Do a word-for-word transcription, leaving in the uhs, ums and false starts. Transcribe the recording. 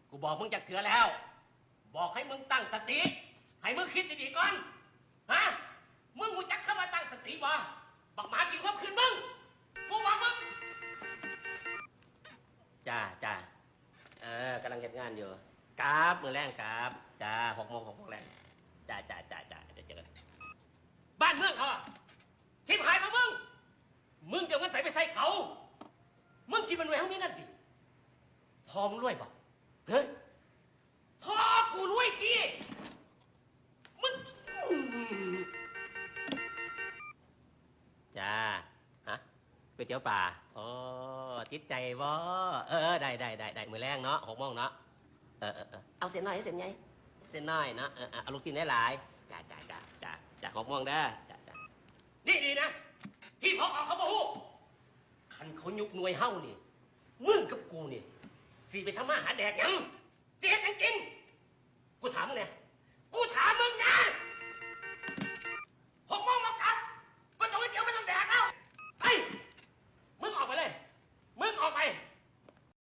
กูบอกมึงจักเทื่อแล้ว บอกให้มึงตั้งสติ ให้มึงคิดดีๆก่อน ฮะ มึงรู้จักคำว่าตั้งสติบ่ บักหมากินความคืนมึง กูบอกมึง จ้า จ้า เออกำลังเฮ็ดงานอยู่ ครับ มื้อแลงครับ จ้า หกโมง หกโมงแลง จ้า จ้า จ้า จ้า เดี๋ยวเจอกัน บ้านเมืองเขาอะ ชิบหายเพราะมึง มึงจะเอาเงินใส่ไปใส่เขา มึงคิดมันรวยเท่านี้นั่นดิ พ่อมึงรวยบ่ เฮ้ย พ่อกูรวยติ มึง จ้า ฮะ ก๋วยเตี๋ยวป่า อ๋อ ติดใจบ่ เออ ได้ ได้ ได้ ได้ มื้อแลงเนาะ หกโมงเนาะ เออ เออ เออ เอาเส้นน้อย เส้นใหญ่ เส้นน้อยเนาะ เออ เออ เอาลูกชิ้นหลายๆ จ้า จ้า จ้า จ้า จ้า หกโมงเด้อ จ้า จ้า นี่ดีนะ ที่พอออกเขาบ่ฮู้ คันเขายุกหน่วยเฮานี่ มึงกับกูนี่ สิไปทำมาหาแดกหยัง สิเฮ็ดหยังกิน กูถามมึงแหน่